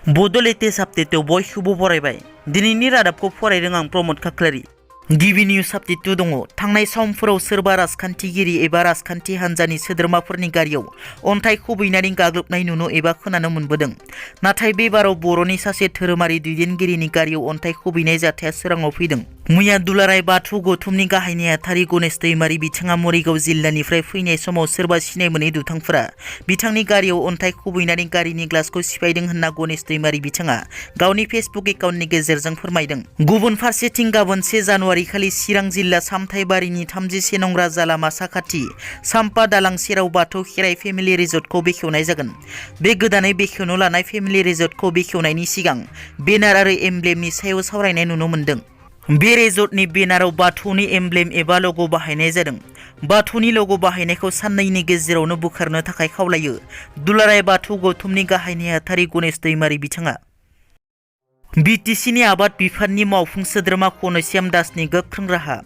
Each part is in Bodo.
Bodo latest update बयखौबो बरायबाय। दिनैनि रादाबखौ फरायदों आं प्रमोद खाख्लारि। गिबि निउज आपडेट दङ। थांनाय समफोराव सोरबा राजखान्थिगिरि एबा राजखान्थि हान्जानि सोद्रोमाफोरनि गारियाव अन्थाइ खुबैनानै गाग्लोबनाय नुनो एबा खोनानो मोनबोदों। नाथाय बे बाराव बर'नि सासे धोरोमारि दैदेनगिरिनि गारियाव अन्थाइ खुबैनाय जाथाया सोराङाव फैदों। मैया दुलाराय बाथौ गौथुमनि गाहाय नेहाथारि गणेश दैमारी बिथाङा मरिगाव जिल्लानिफ्राय फैनाय समाव सोरबा सिनाय मोनै दुथांफोरा बिथांनि गारियाव अन्थाइ खुबैनानै गारिनि ग्लासखौ सिफायदों होनना गणेश दैमारी बिथाङा गावनि फेसबुक एकाउन्टनि गेजेरजों फोरमायदों। गुबुन फारसेथिं गाबोन 1 जानुवारि खालि चिरां जिल्ला सामथाइबारिनि 31 नं राजा लामा साखाथि साम्पा दालां सेराव बाथौ खेराइ फेमिलि रिजर्टखौ बेखेवनाय जागोन। बे गोदानै बेखेवनो लानाय फेमिलि रिजर्टखौ बेखेवनायनि सिगां बेनार आरो एमब्लेमनि सायाव सावरायनाय नुनो मोन्दों। बे रिजर्टनि बेनाराव बाथौनि एमब्लेम एबा लग' बाहायनाय जादों। बाथौनि लग' बाहायनायखौ साननैनि गेजेरावनो बोखारनो थाखाय खावलायो दुलाराय बाथौ गौथुमनि गाहाय नेहाथारि गणेश दैमारी बिथाङा। BTCनि आबाद बिफाननि मावफुं सोद्रोमा घनश्याम दासनि गोख्रों राहा।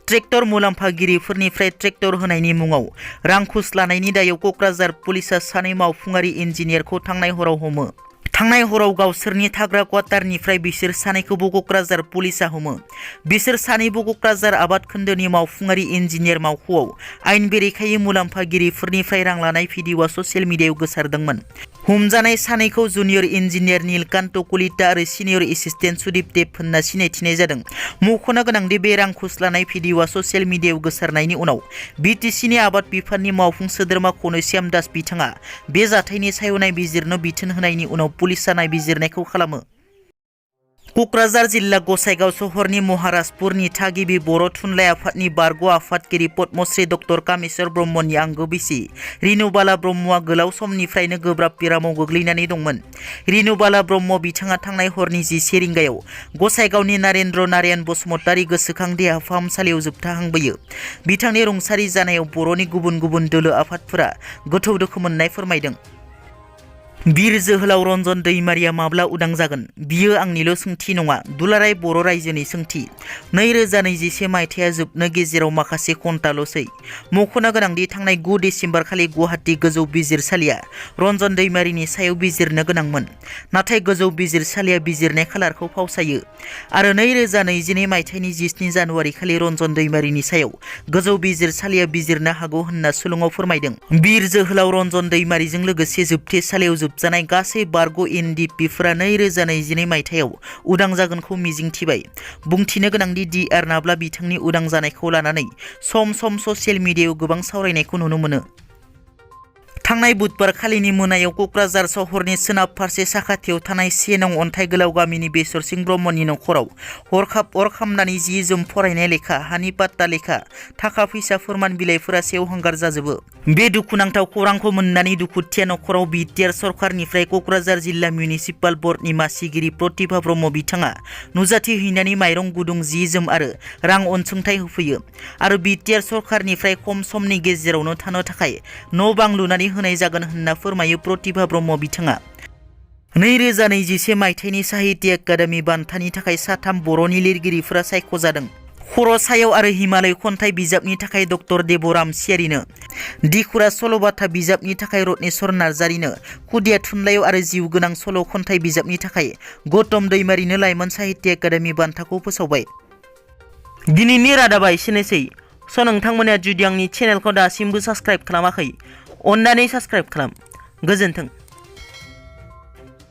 ट्रेक्टर मुलाम्फागिरिफोरनिफ्राय ट्रेक्टर होनायनि मुङाव रां घुस लानायनि दायाव क'क्राझार पुलिसा सानै मावफुंआरि इन्जिनियारखौ थांनाय हराव हमो। थांनाय हराव गावसोरनि थाग्रा क्वार्टारनिफ्राय बिसोर सानैखौबो क'क्राझार पुलिसा हमो। बिसोर सानैबो क'क्राझार आबाद खोन्दोनि मावफुंआरि इन्जिनियार मावख'आव आयेन बेरेखायै मुलाम्फागिरिफोरनिफ्राय रां लानाय भिडिअ'आ ससियेल मिडियायाव गोसारदोंमोन। हमजानाय सानैखौ जुनियर इन्जिनियार नीलकान्त कलिता आरो सिनियर एसिस्टेन्ट सुदीप देब होनना सिनायथिनाय जादों। मख'नो गोनांदि बे रां घुस लानाय भिडिअ'आ ससियेल मिडियायाव गोसारनायनि उनाव BTCनि आबाद बिफाननि मावफुं सोद्रोमा घनश्याम दास बिथाङा बे जाथायनि सायाव नायबिजिरनो बिथोन होनायनि उनाव पुलिसा नायबिजिरनायखौ खालामो। क'क्राझार जिल्ला गसाइगाव सहरनि महाराजपुरनि थागिबि बर' थुनलाइ आफादनि बारग' आफादगिरि पद्मश्री डक्टर कामेश्वर ब्रह्मनि आंगो बिसि रिनुबाला ब्रह्मआ गोलाव समनिफ्रायनो गोब्राब बेरामाव गोग्लैनानै दंमोन। रिनुबाला ब्रह्म बिथाङा थांनाय हरनि 11 रिंगायाव गसाइगावनि नारेन्द्र नारायण बसुमतारी गोसोखां देहा फाहामसालियाव जोबथाहांबोयो। बिथांनि रुंसारि जानायाव बर'नि गुबुन गुबुन दोलो आफादफोरा गोथौ दुखु मोननाय फोरमायदों। बिर जोहोलाव रन्जन दैमारिया माब्ला उदां जागोन? बियो आंनिल' सोंथि नङा, दुलाराय बर' रायजोनि सोंथि। 2021 मायथाइया जोबनो गेजेराव माखासे घन्टाल'सै। मख'नो गोनांदि थांनाय 9 डिसेम्बर खालि गुवाहाटी गोजौ बिजिरसालिया रन्जन दैमारिनि सायाव बिजिरनो गोनांमोन। नाथाय गोजौ बिजिरसालिया बिजिरनाय खालारखौ फावसायो आरो 2022 मायथाइनि 17 जानुवारि खालि रन्जन दैमारिनि सायाव गोजौ बिजिरसालिया बिजिरनो हागौ होनना सुलुङाव फोरमायदों। बिर जोहोलाव रन्जन दैमारिजों लोगोसे जोबथेसालियाव जानाय गासै बारग' NDPफोरा 2022 मायथाइयाव उदां जागोनखौ मिजिंथिबाय। बुंथिनो गोनांदि DR नाब्ला बिथांनि उदां जानायखौ लानानै सम सम ससियेल मिडियायाव गोबां सावरायनायखौ नुनो मोनो। थांनाय बुधबार खालिनि मोनायाव क'क्राझार सहरनि सोनाब फारसे साखाथियाव थानाय 1 नं अन्थाइ गोलाव गामिनि बेसर सिं ब्रह्मनि नखराव हरखाब अर खामनानै जि जोम फरायनाय लेखा, हानि पाट्टा लेखा, थाखा फैसा फोरमान बिलाइफोरा सेवहांगार जाजोबो। बे दुखुनांथाव खौरांखौ मोननानै दुखुथिया नखराव BTR सरकारनिफ्राय क'क्राझार जिल्ला मिउनिसिपाल बर्डनि मासिगिरि प्रतिभा ब्रह्म बिथाङा नुजाथि हैनानै माइरं गुदुं, जि जोम आरो रां अनसुंथाइ होफैयो आरो BTR सरकारनिफ्राय खम समनि गेजेरावनो थानो थाखाय न' बां लुनानै होनाय जागोन होनना फोरमायो प्रतिभा ब्रह्म बिथाङा। 2021 मायथाइनि साहित्य एकाडेमि बान्थानि थाखाय 3 बर'नि लिरगिरिफोरा सायख'जादों। खर' सायाव आरो हिमालय खन्थाइ बिजाबनि थाखाय डक्टर देबराम सियारिनो, दिखुरा सल'बाथा बिजाबनि थाखाय रत्नेश्वर नार्जारिनो, खुदिया थुनलाइयाव आरो जिउ गोनां सल' खन्थाइ बिजाबनि थाखाय गौतम दैमारिनो लाइमोन साहित्य एकाडेमि बान्थाखौ फोसावबाय। दिनैनि रादाबा एसेनोसै। नोंथांमोना जुदि आंनि चेनेलखौ दासिमबो साबस्क्राइब खालामाखै, अन्नानै साबस्क्राइब खालाम। गोजोन्थों।